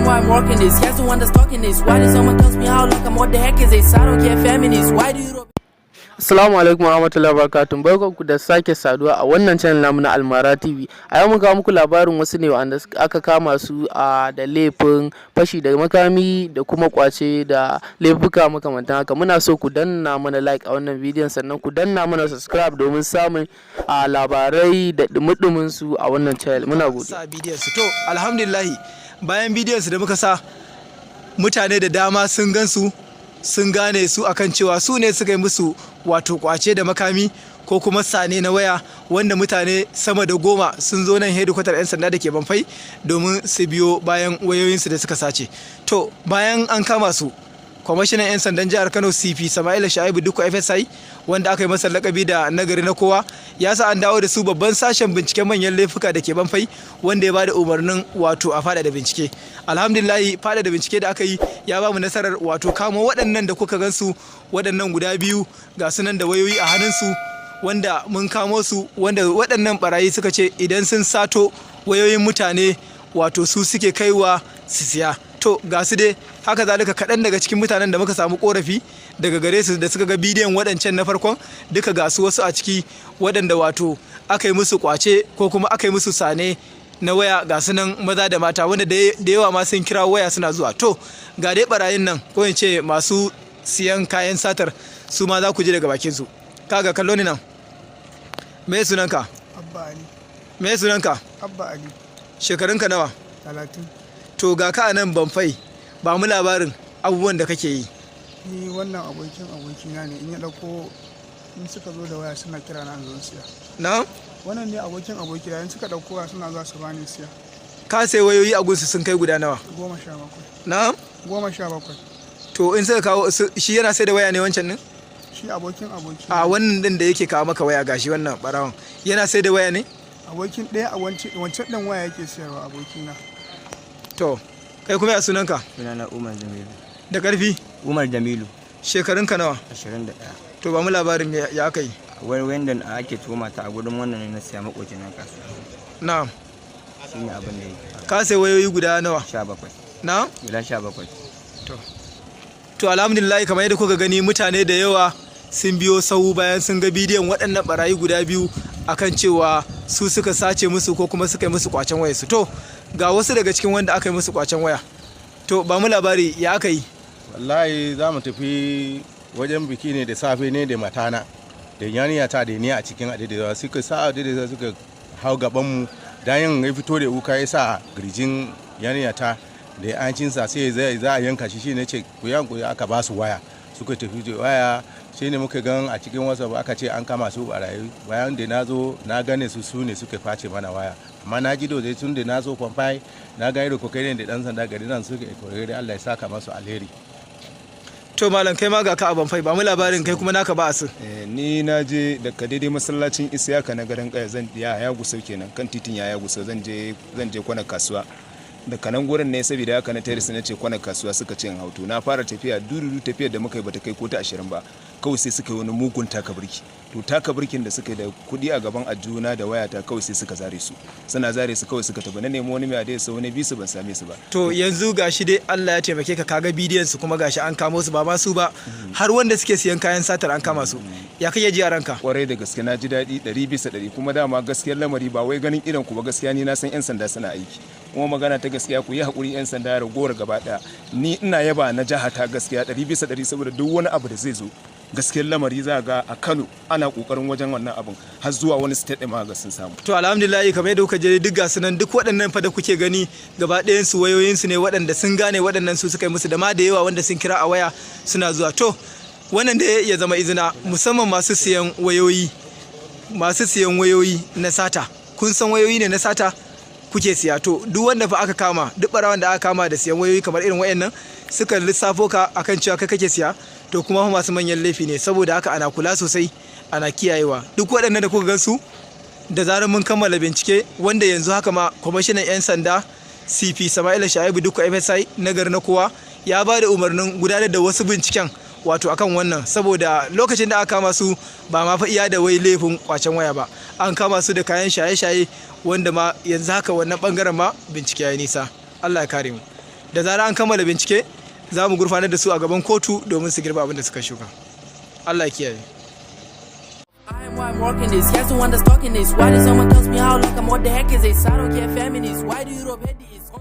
them why I'm working this. Here's the one that's talking this. Why did someone tells me how like I'm what the heck is this? I don't care feminist. Why do you Assalamu alaikum warahmatullahi wabarakatuh. Barkanku da sake saduwa a wannan channel namu na Almara TV. A yau muka muku labarin wasu ne wanda aka kama su a da laifin fashi da makami da kuma kwace da laifuka makamantan haka. Muna so ku danna mana like a wannan bidiyon, sannan ku danna mana subscribe domin samun a labarai da dumi su a wannan channel. Muna godiya. Sa bidiyon su. To, alhamdulillahi, bayan bidiyon su da muka sa, mutane da dama sun gan su, sun gane su akan cewa su ne suka yi musu wato kwace da makami ko kuma sane na waya, wanda mutane sama da 10 sun zo nan hedikwatar 'yan sanda da ke Banfai domin su biyo bayan wayoyinsu da suka sace. To, bayan an kama su, kwamishinan 'yan sandan jihar Kano, CP Sama'ila Sha'ibu Dikko FSI, wanda aka yi masa lakabi da Nagari na Kowa, ya sa an dawo da su babban sashen binciken manyan laifuka da ke Banfai, wanda ya bada umarnin wato a fada da bincike. Alhamdulillahi, fada da bincike da aka yi ya ba mu nasarar wato kamo waɗannan da kuka gansu, waɗannan guda biyu, ga sunan da wayoyi a hannunsu, wanda mun kamo su, wanda waɗannan barayi suka ce idan sun sato wayoyin mutane, wato su suke kaiwa su siya. To, ga su dai. Haka zalika, kaɗan daga cikin mutanen da muka samu korafi daga gare su da suka ga bidiyon waɗancan na farkon, duka ga su wasu a ciki waɗanda wato aka yi musu kwace ko kuma aka yi musu sane na waya, ga su nan maza da mata, wanda da yawa ma sun kira waya suna zuwa. To, ga dai barayin nan, ko in ce masu siyan kayan satar, su ma za ku ji daga bakin su. Kaga, kallo ni nan. Me sunanka? Abba Ali. Me sunanka? Abba Ali. Shekarunka nawa? 30. To, ga ka a nan Banfai, ba mu labarin abubuwan da kake yi. Ni wannan abokin abokina ne, in ya ɗauko, in suka zo da waya suna kira na zo siya. Na? Wannan ne abokin abokina, in suka ɗauko waya suna zuwa su bani siya. Ka sai wayoyi a gunsu sun kai guda nawa? 17. Na? 17. To, in suka kawo shi yana sai da waya ne wancan din? Shi abokin aboki. A wannan din da yake kawo maka waya, gashi wannan barawon yana sai da waya ne? Abokin ɗaya a wancan ɗin waya yake siyarwa, abokina. To, kai kuma ya sunanka? Sunana Umar Jamilu. Da karfi. Umar Jamilu. Shekarunka nawa? 21. To, ba mu labarin me ya aka yi. Wani wanda ake tuhuma ta a gurin wannan ne na siya, makoci na kasuwa. Na? Shine abin da yake. Ka sai wayoyi guda nawa? 17. Na? Guda 17. To, alhamdulillah, kamar yadda kuka gani, mutane da yawa sun biyo sahu bayan sun ga bidiyon waɗannan barayi guda biyu akan cewa su suka sace musu ko kuma suka yi musu kwacen waya su. To, ga wasu daga cikin wanda aka yi musu kwacen waya. To, ba mu labari ya aka yi. Wallahi za mu tafi wajen biki ne da safe ne da matana da yarinya ta da ni a cikin adaidaita. Suka sa adaidaita suka hau gaban mu, dayan ya fito da wuka ya sa girjin yarinya ta da ancinsa, sai zai za a yanka shi. Shine ce ku yanku aka ba su waya, suka tafi da waya. Shi ne muka gan a cikin WhatsApp aka ce an kama su barayi. Bayan da na zo na gane su, su ne suka face mana waya. Amma na ji dole tun da na zo Kwamfai na ga irin kokarin da dan sanda gari nan suka kokari, Allah ya saka masu alheri. To, malam, kai ma ga ka a Banfai, ba mu labarin kai kuma naka ba asin. Ni na je daga daidai masallacin Isiyaka na Garin Kaya, zan ya Gusau kenan, kan titin ya Gusau, zan je kwana kasuwa. Daga nan gurin ne, saboda haka na tare su, na ce kwana kasuwa, suka ce in hauto. Na fara tafiya dududu, tafiyar da muka yi bata kai ko ta 20 ba, kawai sai suka yi wani mugun taka birki. To, taka birkin da suka yi, da kuɗi a gaban ajuna da wayata, kawai sai suka zare su. Suna zare su kawai suka tafi. Na nemi wani mai adai sau na bisu, ban same su ba. To, yanzu gashi dai Allah ya taimake ka, kaga bidiyon su, kuma gashi an kamo su. Ba ma su ba, har wanda suke siyan kayan satar an kama su. Ya kake ji a ranka? Kwarai da gaske na ji daɗi 100%. Kuma dama gaskiyar lamari, ba wai ganin idan ku ba, gaskiya ni na san 'yan sanda suna aiki. Kuma magana ta gaskiya, ku yi haƙuri, 'yan sanda ragowar gaba ɗaya, ni ina yaba na jiha ta gaskiya 100%, saboda duk wani abu da zai zo, gaskiyar lamari za ga a Kano ana ƙoƙarin wajen wannan abun, har zuwa wani state ɗin ma ga sun samu. To, alhamdulillah, kamar yadda kuka je, duk gasu nan, duk waɗannan fa da kuke gani gaba ɗayan su wayoyin su ne, waɗanda sun gane waɗannan su suka yi musu, da ma da yawa wanda sun kira a waya suna zuwa. To, wannan da ya zama izina, musamman masu siyan wayoyi, masu siyan wayoyi na sata. Kun san wayoyi ne na sata kuke siya. To, duk wanda fa aka kama, duk barawan da aka kama da siyan wayoyi kamar irin wayannan, suka lissafo ka akan cewa kai kake siya, to kuma fa masu manyan laifi ne. Saboda haka ana kula sosai, ana kiyayewa. Duk waɗannan da kuka gansu, da zarar mun kammala bincike, wanda yanzu haka ma kwamishinan 'yan sanda CP Sama'ila Shaibu Dikko FSI Nagari na Kowa ya ba da umarnin gudanar da wasu binciken wato akan wannan, saboda lokacin da aka kama su ba ma fa iya da wai laifin kwacen waya ba, an kama su da kayan shaye-shaye, wanda ma yanzu haka wannan bangaren ma bincike ya yi nisa. Allah ya kare mu. Da zarar an kammala bincike, za mu gurfanar da su a gaban kotu domin su girba abin da suka shuka. Allah ya kiyaye. I am why I'm working this. Yes, the one that's talking this. Why did someone tells me how like I'm what the heck is this? I don't care feminist. Why do Europe hate this?